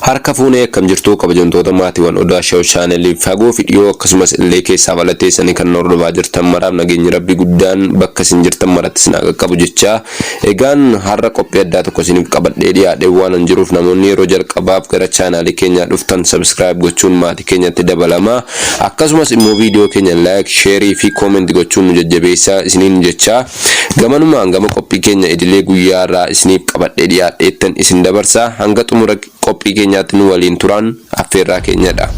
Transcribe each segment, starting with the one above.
Harka fuunee akkam jirtuu kabajamtoota maatiiwwan Odaa Show Channel fagoo fi dhiyoo akkasumas illee keessaa ala teessanii kan hordofaa jirtan maraaf nageenyi rabbii guddaan bakka isin jirtan maratti isin haa qaqqabu jechaa egaan har'a qophii addaa tokko isiniif qabadhee dhiyaadhee waan hin jiruuf namoonni yeroo jalqabaaf gara chaanaalii keenyaa dhuftan subscribe gochuun maatii keenyatti dabalama akkasumas immoo viidiyoo keenya like share fi comment gochuun nu jajjabeessaa isiniin jechaa gamanumaan gama qophii keenya idilee guyyaa irraa isiniif qabadhee dhiyaadheettan isin dabarsa hanga xumura qophii keenyaatti nu waliin turan affeerraa keenyadha.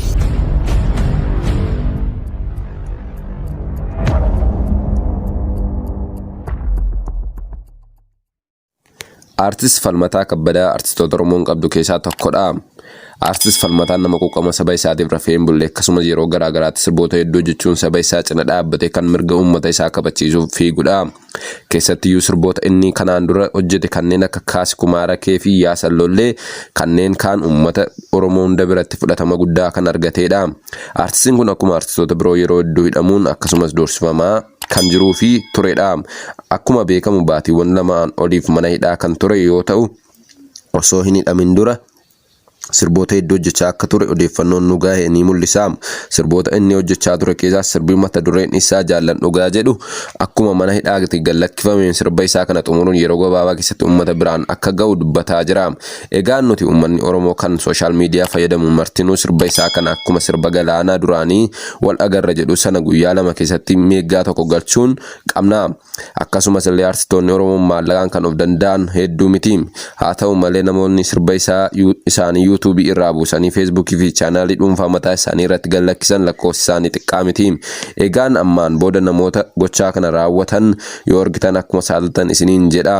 Aartist Falmataa Kabbadaa artistoota Oromoon qabdu keessaa tokkodha. Aartist Falmataan nama quuqama saba isaatiif rafee hin bulle akkasumas yeroo garaa garaatti sirboota hedduu hojjechuun saba isaa cina dhaabbatee kan mirga uummata isaa kabachiisuuf fiigudha. Keessattiyyuu sirboota inni kanaan dura hojjete kanneen akka Kaasi Kumaara Kee fi Yaa Sallollee kanneen kaan uummata Oromoo hunda biratti fudhatama guddaa kan argateedha. Aartistiin kun akkuma aartistoota biroo yeroo hedduu hidhamuun akkasumas doorsifamaa kan jiruu fi turedha. Akkuma beekamu baatiiwwan lamaan oliif mana hidhaa kan ture yoo ta'u osoo hin hidhamin dura sirboota hedduu hojjechaa akka ture odeeffannoon nu gahe ni mul'isa. Sirboota inni hojjechaa ture keessaa sirbi mata dureen isaa Jaallan Dhugaa jedhu akkuma mana hidhaatti gad lakkifameen sirba isaa kana xumuruun yeroo gabaabaa keessatti uummata biraan akka ga'u dubbataa jira. Egaan nuti uummanni Oromoo kan social media fayyadamu martinuu sirba isaa kana akkuma sirba Galaanaa duraanii wal agarra jedhu sana guyyaa 2 keessatti meeggaa tokko galchuun qabna. Akkasumas illee artistoonni Oromoo maallaqaan kan of danda'an hedduu miti. Haa ta'u malee namoonni sirba isaa isaanii yuutuubii irraa buusanii feesbuukii fi chaanaalii dhuunfaa mataa isaanii irratti gad lakkisan lakkoofsi isaanii xiqqaa miti. Egaan ammaan booda namoota gochaa kana raawwatan yoo argitan akkuma saaltan isiniin jedha.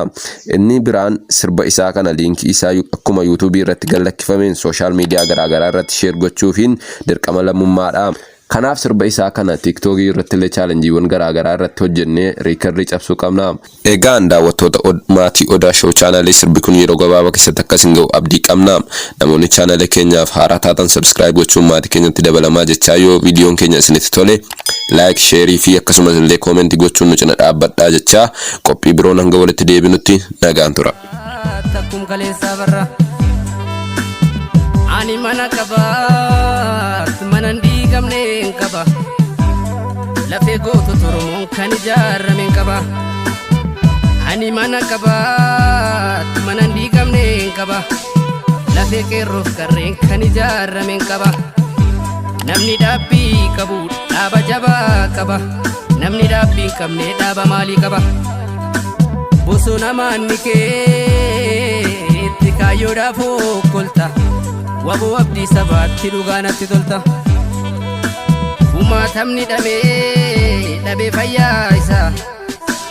Inni biraan sirba isaa kana liinkii isaa akkuma yuutuubii irratti gad lakkifameen sooshaal miidiyaa garaagaraa irratti sheer gochuufiin dirqama lammummaadha. Kanaaf sirba isaa kana tiiktookii irrattillee chaalenjiiwwan garaa garaa irratti hojjennee riikardii cabsuu qabna. Egaan daawwattoota maatii Odaa Show Channel sirbi kun yeroo gabaabaa keessatti akka isin ga'u abdii qabna. Namoonni channel keenyaaf haaraa taatan subscribe gochuun maatii keenyatti dabalamaa jechaa yoo viidiyoon keenya isinitti tole like, share fi akkasumas illee comment gochuun nu cina dhaabbadhaa jechaa qophii biroon hanga walitti deebinutti nagaan tura. Takkum kaleessaa barra. Ani mana qaba, mana hin diigamne hin qaba. Lafee gootota Oromoon kan ijaarame hin qaba. Ani mana qaba, mana hin diigamne hin qaba. Lafee qeerroof qarreen kan ijaarame hin qaba. Namni dhaabbii qabu dhaaba jabaa qaba. Namni dhaabbii hin qabne dhaaba maalii qaba? Bosona maanni keetti kaayyoodhaaf okkolta. Waboo abdii sabaatti dhugaa natti tolta. Kumaatamni dhamee dhabee fayyaa isaa.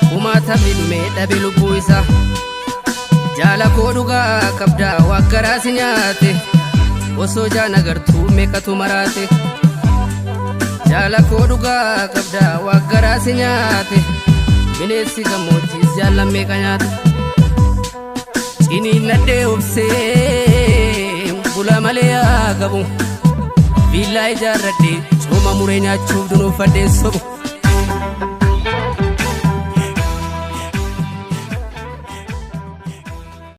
Kumaatamni dhumee dhabee lubbuu isaa. Jaala koo dhugaa qabdaa waa garaa si nyaate. Osoo jaan agartuu meeqatu maraate. Jaala koo dhugaa qabdaa waa garaa si nyaate. Bineensi gammoojjiis jaallan meeqa nyaate. Ciniinnadhee obsee bula malee haa qabu. Viillaa ijaarradhee cooma muree nyaachuuf dunuunfadheen sobu.